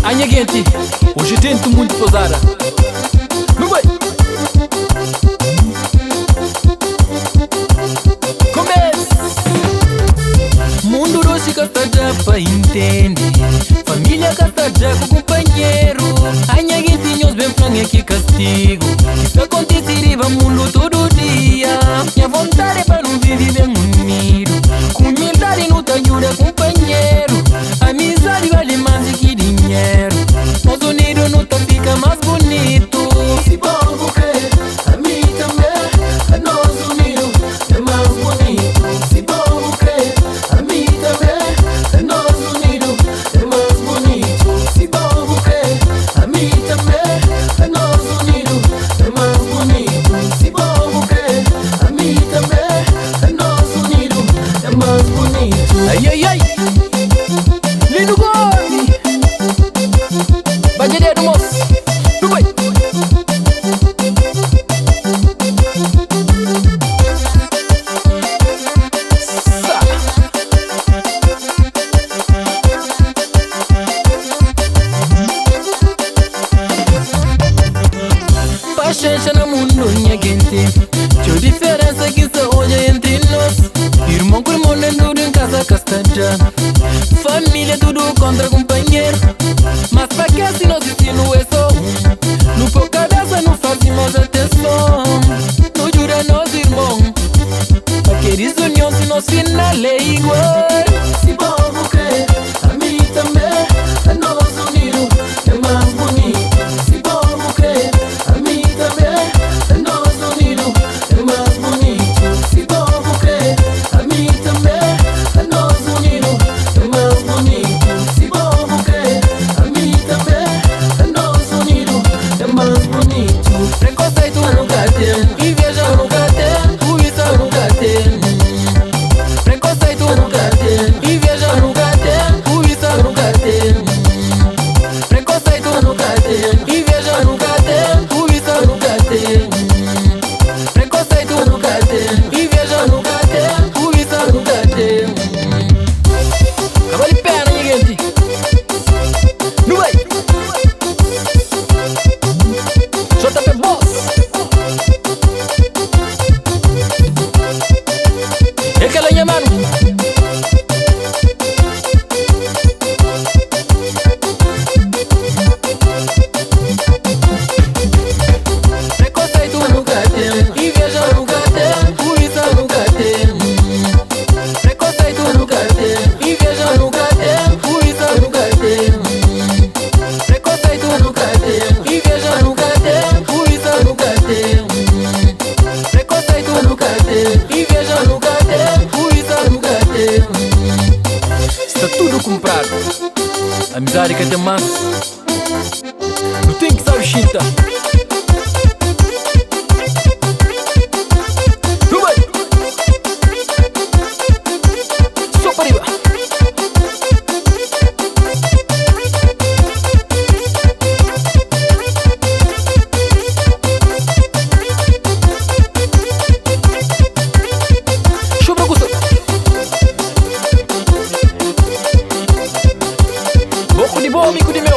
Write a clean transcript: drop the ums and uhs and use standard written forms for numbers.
A nha genti, oji dentu munti pozada. Nu bai! Começa! Mundu doxi ka sta da pa intende. Família ka sta da ku kunpanheru. A nha genti, nhos ben fla-m é ki kastigu ki sta kontise riba mundu tudu dia. Nha vontadi é pa nu vive ben unidu. Ku umildadi nu ta djuda kunpanheru. Amizadi bali más di ki dinheru. Nos unidu nu ta fika más bunitu. Si bo bu kre, ami tanbe. Anos unidu é más bunitu. Si bo bu kre, ami tanbe. Anos unidu é más bunitu. Si bo bu kre, ami tanbe. Anos unidu é más bunitu. Si bo bu kre, ami tanbe. Anos unidu é más bunitu. Ai ai ai, Lindo Gomi, Badja dedu mos, nu bai! Sa! Paxénxa na mundu nha genti. Txeu diferensa ki sta odja entri nos. Irmon ku irmon dentu di un kaza ka sta da. Família tudu kontra kunpanheru. Mas pa ke si nos distinu é so un? Nu po kabesa nu faze más atenson. Nu djuda nos irmon. Pa ke dizunion si nos final é igual? Si bo bu kre, ami tanbe. Anos unidu é más bunitu. Si bo bu kre, ami tanbe. Anos unidu é más bunitu. Si bo bu kre, ami tanbe. Anos unidu é más bunitu. Si bo bu kre, ami tanbe. Anos unidu é más bunitu. Prekonseitu Nu ka ten, inveja nu ka ten, Kubiça nu ka ten. Prekonseitu Nu ka ten, inveja nu ka ten, Kubiça nu ka ten. Prekonseitu Nu ka ten, inveja nu ka ten, Kubiça nu ka ten. Prekonseitu Nu ka ten, inveja nu ka ten, Kubiça nu ka ten. Ka bali pena nha genti. Nu bai! JP Boss. É kela nha manu. Prekonseitu Nu ka ten, inveja nu ka ten, Kubiça nu ka ten. Prekonseitu Nu ka ten, inveja nu ka ten, Kubiça nu ka ten. Prekonseitu Nu ka ten, inveja nu ka ten, Kubiça nu ka ten. Prekonseitu Nu ka ten, inveja nu ka ten, Kubiça nu ka ten. Sta tudu kunpradu, amizadi ka ten más. Nu ten ki sabe xinta. Nu bai! So pa riba! Xubra ku sta. Boku di bo, mi ku di meu.